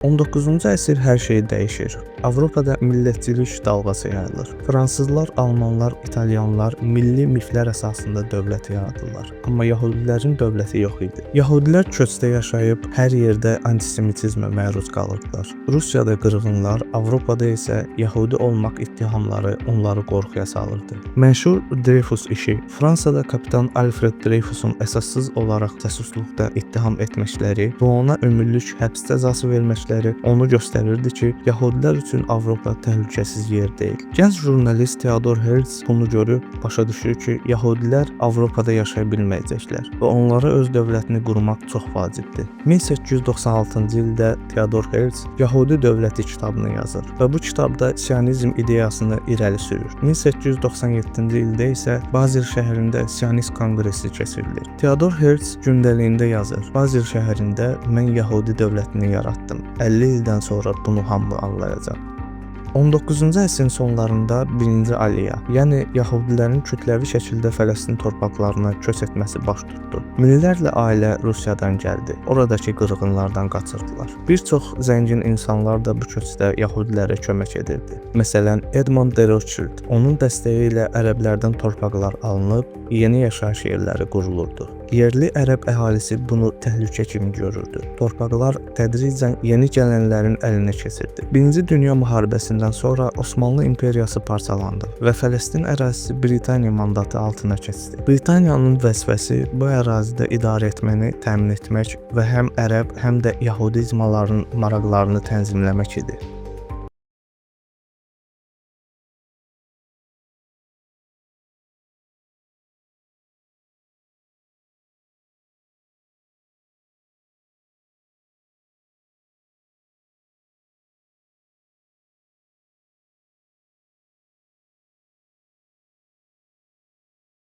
19-cu əsr hər şey dəyişir. Avropada millətçilik dalğası yayılır. Fransızlar, almanlar, italyanlar milli miflər əsasında dövlət yaradırlar. Amma yəhudilərin dövləti yox idi. Yəhudilər köçdə yaşayıb hər yerdə antisemitizmə məruz qalırdılar. Rusiyada qırğınlar, Avropada isə yəhudi olmaq ittihamları onları qorxuya salırdı. Məşhur Dreyfus işi. Fransada kapitan Alfred Dreyfusun əsassız olaraq casusluqda ittiham etməkləri və ona ömürlük həbs cəzası verməkləri onu göstərirdi ki, yəhudilər üçün Avropa təhlükəsiz yer deyil. Gənc jurnalist Theodor Herzl bunu görüb başa düşür ki, yəhudilər Avropada yaşaya bilməyəcəklər və onlara öz dövlətini qurmaq çox vacibdir. 1896-cı ildə Theodor Herzl Yəhudi dövləti kitabını yazır və bu kitabda sionizm ideyasını irəli sürür. 1897-ci ildə isə Basel şəhərində Sionist konqresi keçirilir. Theodor Herzl gündəliyində yazır: "Basel şəhərində mən Yəhudi dövlətini yaratdım. 50 ildən sonra bunu hamı anlayacaq." 19-cu əsrin sonlarında birinci Aliya, yəni yəhudilərin kütləvi şəkildə Fələstin torpaqlarına köç etməsi baş tutdu. Minlərlə ailə Rusiyadan gəldi. Oradakı qırğınlardan qaçırdılar. Bir çox zəngin insanlar da bu köçdə yəhudilərə kömək edirdi. Məsələn, Edmond de Rothschild. Onun dəstəyi ilə ərəblərdən torpaqlar alınıb, yeni yaşayış yerləri qurulurdu. Yerli ərəb əhalisi bunu təhlükə kimi görürdü. Torpaqlar tədricən yeni gələnlərin əlinə keçirdi. Birinci Dünya müharibəsindən sonra Osmanlı imperiyası parçalandı və Fələstin ərazisi Britaniya mandatı altına keçdi. Britaniyanın vəzifəsi bu ərazidə idarə etməni təmin etmək və həm ərəb, həm də yəhudi icmalarının maraqlarını tənzimləmək idi.